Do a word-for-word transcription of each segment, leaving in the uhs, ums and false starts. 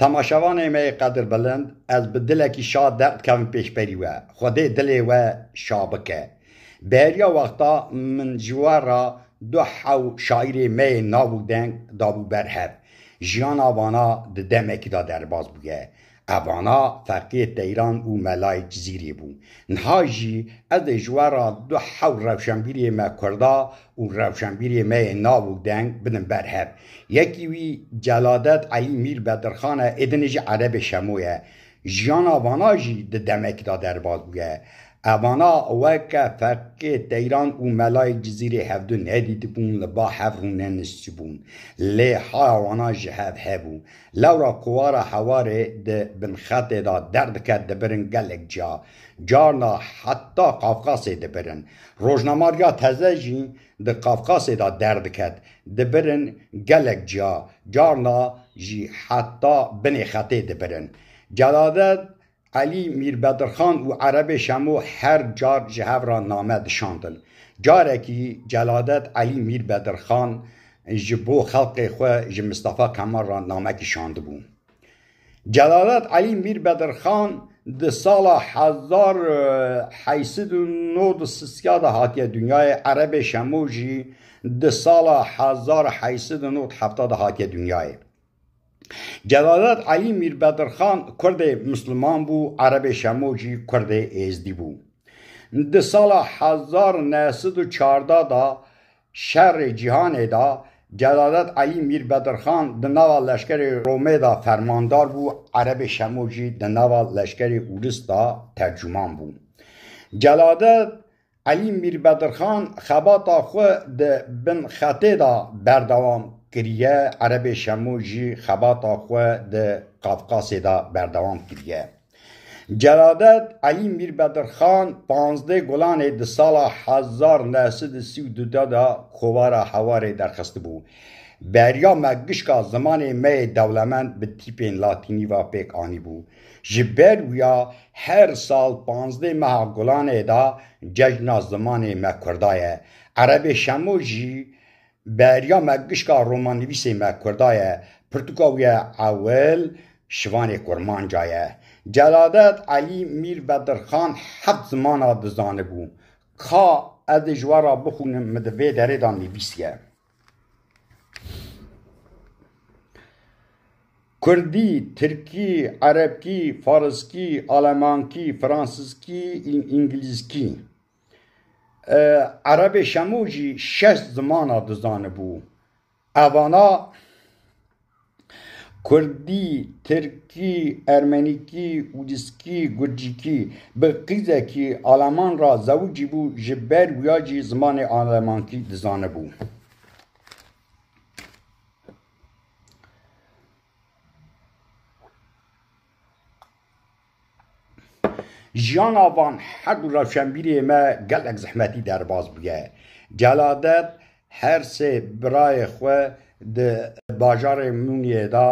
Temaşevanê me yê qedirbilind, ez bi dilekî şa derdikevim pêşberî we. Xwedê dilê we şa bike. Beriya wexta min ji we re du hew şaîrê me yê nav û deng dabû ber hev. Jiyana vana di demekî de derbas bûye. Evana Feqiyê Teyran û Melayê Cizîrê bû. Niha jî ez ê ji we re du hew rewşenbîrê me kurda û rewşenbîrê me yê nav û deng bidim ber hev. Yekî wî Celadet Elî Mîr Bedirxan e, êdinê jî Erebê Şemo ye. Jiyana vana jî di demekî de derbas bûye. Evana weke Feqiyê Teyran û Melayê Cizîrê hevdu nedîtibûn, li ba hev rûneniştibûn. Lê haya wana ji hev hebû. Lewra kovara Hewarê di binxetê de derdiket dibirin gelek ciya. Carna heta Qafqasê dibirin. Rojnamariya teze jî di Qafqasê de derdiket, dibirin gelek ciya. Carna jî heta binê xetê dibirin. Celadet Elî Mîr Bedirxan û Erebê Şemo her car ji hev re name dişandin. Carekî Celadet Elî Mîr Bedirxan ji bo xelqê xwe ji Mistefa Kemal re namekî şandibû. Celadet Elî Mîr Bedirxan di sala hezar heyşt sed û nod û sisiya de hatiye dinyayê, Erebê Şemo jî di sala hezar heyşt sed û nod hefta de hatiye dinyayê. Celadet Elî Mîr Bedirxan Kurdê Misliman bû, Erebê Şemo jî Kurdê Êzdî bû. Di sala hezar neh sed û çardeh de şerê cîhanê de Celadet Elî Mîr Bedirxan di nava leşkerê Romê de fermandar bû, Erebê Şemo jî di nava leşkerê Ûris de tercûman bû. Celadet Elî Mîr Bedirxan xebata xwe di bin xetê de berdewam kiriye, Erebê Şemo jî xebata xwe di Qafqasê de berdewam kiriye. Celadet Elî Mîr Bedirxan panzdeh Gulanê di sala hezar neh sed û sî û du de kovara Hewarê derxistibû. Beriya me gişka zimanê me yê dewlemend bi tîpên latînî ve pêk anîbû. Ji ber wîya her sal panzdeh meha Gulanê de cejna zimanê me kurda ye. Erebê Şemo jî beriya me gişka romannivîsê me kurda ye. Pirtûka wî ye ewil şivanê kurmanca ye. Celadet Elî Mîr Bedirxan heft zimana dizanibû. Ka ez ê ji we re bixwînim, min di vê derê de nivîsiye. Kurdî, tirkî, erebkî, fariskî, alemankî, fransizkî, î-, îngilîzkî. E, Erebê Şemo jî şeş zimana dizanibû. Evana kurdî, tirkî, ermenîkî, ûdiskî, gurcîkî. Bi qîzekî aleman re zewicî bû, ji ber wiya jî zimanê alemankî dizanibû. Jiyana van her du rewşenbîrê me gelek zehmetî derbas bûye. Celadet her sê birayê xwe di bajarê Mûniyê de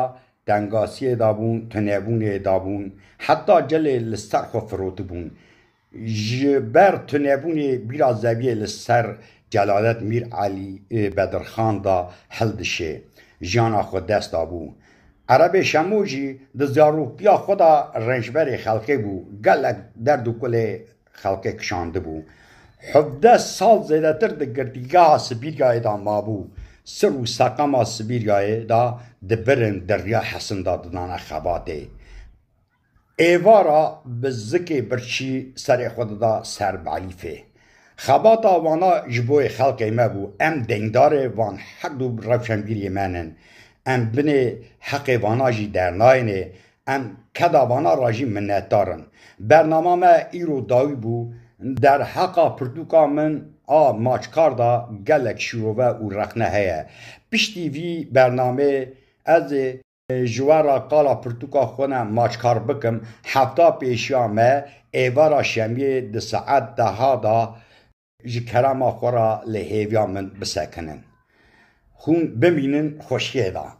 tengasiyê de bûn, tunebûnê de bûn, heta cilê li ser xwe firotibûn. Ji ber tunebûnê bîra zeviyê li ser Celadet Mîr Elî, e, Bedirxan de hildişê, jiyana xwe dest dabû. Erebê Şemo jî di zarokiya xwe de rênçberê xelkê bû, gelek derd û kulê xelkê kişandibû. Hevdeh sal zêdetir di girtîgeha Sibîryayê de mabû. Sir û seqama Sibîryayê de dibirin, di riya Hesin de didane xebatê. Êvara bi zikê birçî serê xwe dida ser belîfê. Xebata wana ji bo yê xelkê me bû. Em deyndarê van her du rewşenbîrê me nin. Em binê heqê vana jî dernayênê. Em keda vana re jî minnetdar in. Bernama me îro dawî bû. Derheqa pirtûka min a Maçkar de gelek şîrove û rexne heye. Piştî vî bernamê ez ê ji we re qala pirtûka xwe ne Maçkar bikim. Hefta pêşiya me êvara şemiyê di saet deha de ji kerema xwe re li hêviya min bisekinin. Hûn bimînin xweşiyê de.